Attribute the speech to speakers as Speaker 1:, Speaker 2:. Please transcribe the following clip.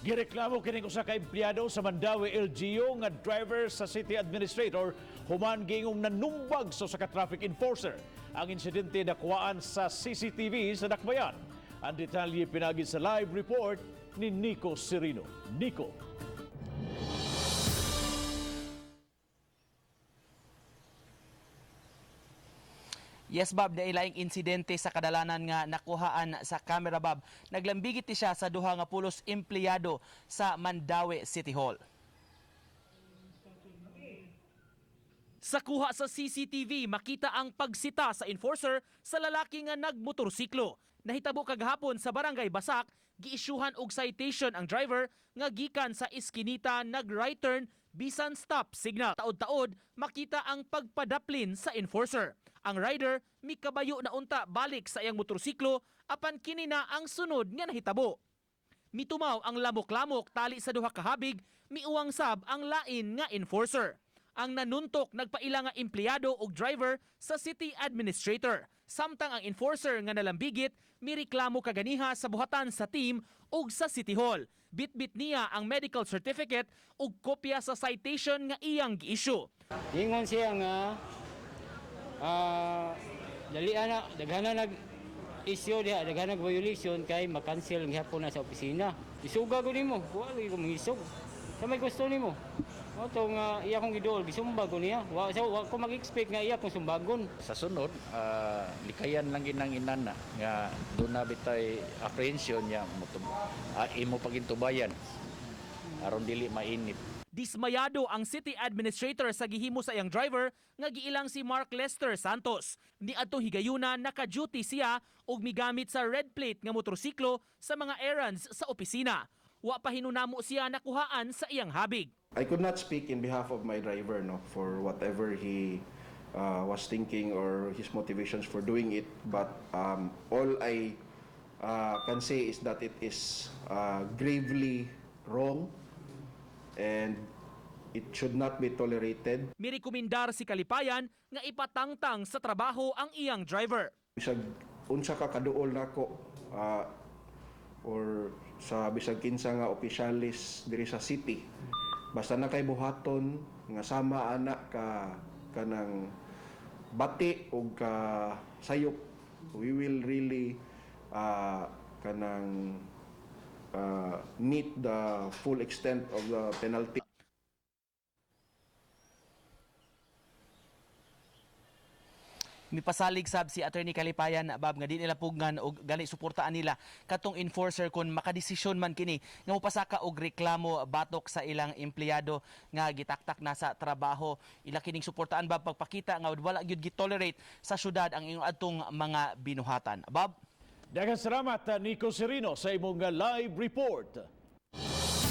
Speaker 1: Gireklamo kining usa ka empleyado sa Mandaue LGU nga driver sa city administrator human giingong nanumbag sa usa ka traffic enforcer. Ang insidente nakuhaan sa CCTV sa Dakbayan. Ang detalye pinagi sa live report ni Nico Serino. Nico.
Speaker 2: Yes, Bob, dahil laing insidente sa kadalanan nga nakuhaan sa camera, Bob. Naglambigit ni siya sa duha nga pulos empleyado sa Mandaue City Hall. Sa kuha sa CCTV, makita ang pagsita sa enforcer sa lalaki nga nagmotorsiklo. Nahitabo kagahapon sa Barangay Basak, giisyuhan og citation ang driver nga gikan sa Eskinita nag right turn bisan stop signal. Taod-taod, makita ang pagpadaplin sa enforcer. Ang rider mikabayo na unta balik sa iyang motorsiklo apan kini na ang sunod nga nahitabo. Mitumaw ang lamok-lamok tali sa duha ka habig, miuwang sab ang lain nga enforcer. Ang nanuntok nagpaila nga empleyado og driver sa city administrator. Samtang ang enforcer nga nalambigit, mireklamo kaganiha sa buhatan sa team ug sa City Hall. Bitbit niya ang medical certificate ug kopya sa citation nga iyang giisyu.
Speaker 3: Ingon siya nga dali ana daghan na nag issue diha, daghan nag violation kay makancel gihapon na sa opisina. Isuga ko nimo, wa lagi ko mangisog. Sa may gusto nimo. Mao to nga iya kong gidol, gisumbag ko niya. Wa so, wa ko mag-expect nga iya kong sumbagon.
Speaker 4: Sa sunod, likayan lang ginang inana nga doon na bitay apprehension niya imo pagintubayan aron dili mainit.
Speaker 2: Dismayado ang city administrator sa gihimo sa iyang driver nga giilang si Mark Lester Santos. Niadtong higayuna naka-duty siya ug migamit sa red plate nga motorsiklo sa mga errands sa opisina. Wa pa hinunamo siya nakuhaan sa iyang habig.
Speaker 5: I could not speak in behalf of my driver, no, for whatever he was thinking or his motivations for doing it. But all I can say is that it is gravely wrong and it should not be tolerated.
Speaker 2: Mirekomendar si Kalipayan nga ipatangtang sa trabaho ang iyang driver.
Speaker 5: Bisag unsa ka kaduol nako or sa bisag kinsa nga opisyalis diri sa city, basta na kay buhaton nga sama ana ka kanang bati og ka sayop, we will really kanang meet the full extent of the penalty.
Speaker 2: Mipasalig sab si Attorney Kalipayan, Bob, nga di nila pugnan og gani suportaan nila katong enforcer kon makadesisyon man kini nga mopasaka og reklamo batok sa ilang empleyado nga gitaktak na sa trabaho. Ila kining suportaan, Bob, pagpakita nga wala gyud gitolerate sa syudad ang iyong adtong mga binuhatan, Bob.
Speaker 1: Daghang salamat, Nico Serino, sa imong live report.